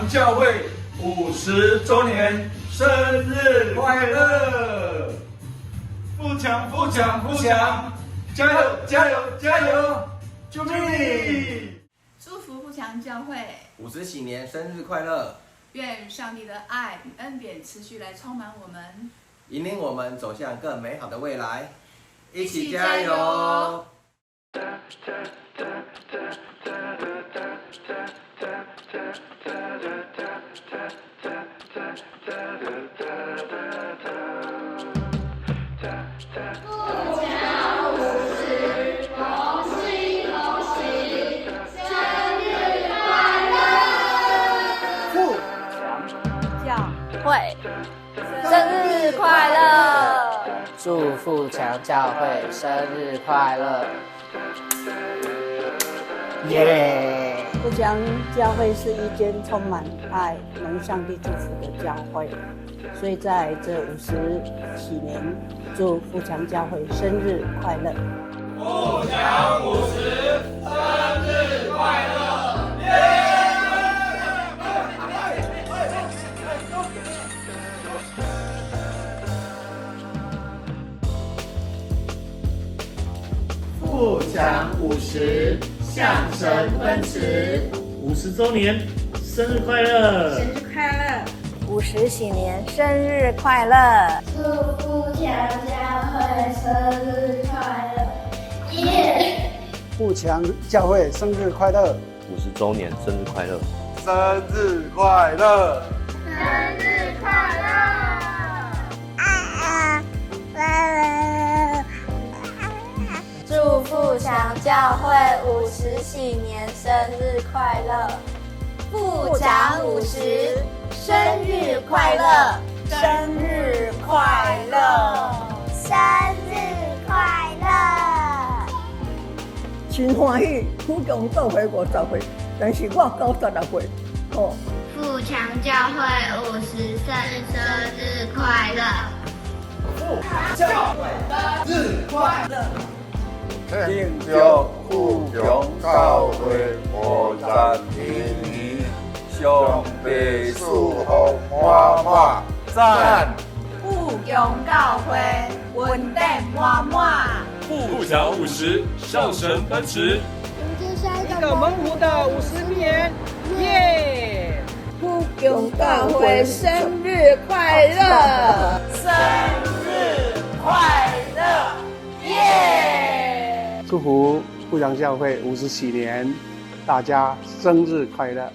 強教會50週年生日快樂！富強富強富強，加油加油加油！救命！祝福富強教會50禧年生日快樂！願上帝的愛與恩典持續來充滿我們，引領我們走向更美好的未來，一起加油！富強50，同心同行，生日快樂！富強教會生日快樂！祝富強教會生日快樂！耶！富強教會是一間充滿愛、蒙上帝祝福的教會，所以在這50禧年，祝富強教會生日快樂！富強50，生日快樂！耶！富強50，向神奔馳。50週年生日快樂！生日快樂！50禧年生日快樂！祝富強教會生日快樂！耶！富強教會生日快樂！50週年生日快樂！生日快樂！生日快樂！祝富強教會50禧年生日快樂！富強50，生日快樂！生日快樂！生日快樂！真歡喜，富強教會50歲，但是我96歲，吼。富強教會50歲生日快樂！富強教會生日快樂！慶祝富強教會51年，上帝賜福滿滿，讚！富強教會恩典滿滿，富強50，向神奔馳。迎接下一個猛虎的50年，耶！富強教會生日快樂！生日快樂，耶！祝福富強教會50禧年，大家生日快樂！